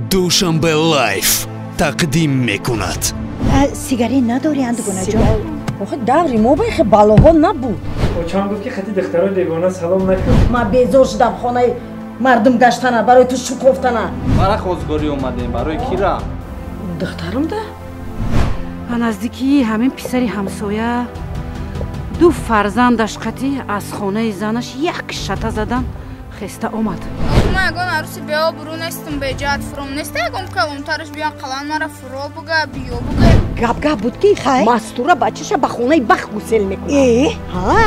Душанбе Лайф тақдим мекунад. Сигарет надорӣ, андгунаҷон? Охи, даври мо ба ихе балоҳо набуд. Очам гуфт, ки хати духтарои бегона салом накун. Ман безор шудам хонаи мардум гаштана, барои ту шукофтана. Мара хозгорӣ омадем, барои кира? Духтарам да. Ба наздикии ҳамин писари ҳамсоя ду фарзандаш қатӣ аз хонаи занаш як шата задан хеста омад. Ман ягон аруси беобрӯ нестам, беҷаҳат фуром неста, ягон калонтараш биён, қалан мара фуро буга, биё буга. Гап гап буд, ки хай Мастура бачаша ба хонаи бахт гусел мекунад. Э. Ҳа.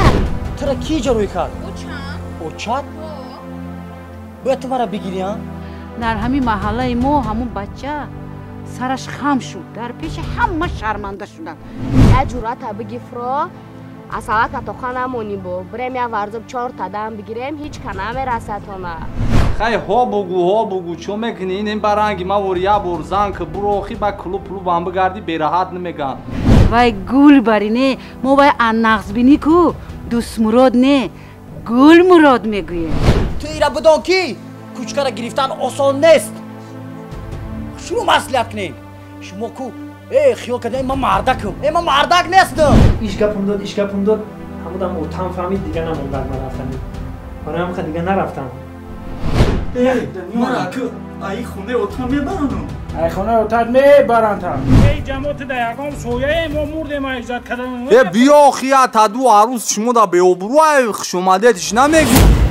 Тура ки иҷо кард? Очам. Очат бояд ту мара бигирӣ, а? Дар ҳамин маҳаллаи мо ҳамун бача сараш хам шуд, дар пеши ҳама шарманда шуданд. Я ҷуръата биги фуро, асалака тоқа намонӣ, бо бирем я варзоб чорта дам бигирем, ҳеҷ ка намерасатона. Хай, ҳо бугу, ҳо бугу, чо мекунӣ? Ин баранги ма вор я бор занг буро, охи ба клуб плубам бигарди, бераҳат намеган. Вай гул бари не, мо вай аннағзбинӣ ку дӯстмурод не, Гулмурод мегӯем. Ту ира бидон, ки кучкара гирифтан осон нест. Шумо маслиҳат кунед, шумо ку э хиёл кардем, ман мардакам, э ман мардак нестам. Иш гапам дод, иш гапам дод, ҳамудам отам фаҳмид, дига намондад ман рафтани. Барои ҳамқа дига нарафтам. Мара ку аи хонаи отам мебаранам. Ай хонаи отат мебаранд. Эй ҷамоати, да ягон сояе мо мурдем, иззат кардан. Э, биё, хия таду арӯс шумо да беобрӯ, ай хушомадетиш намегӯ.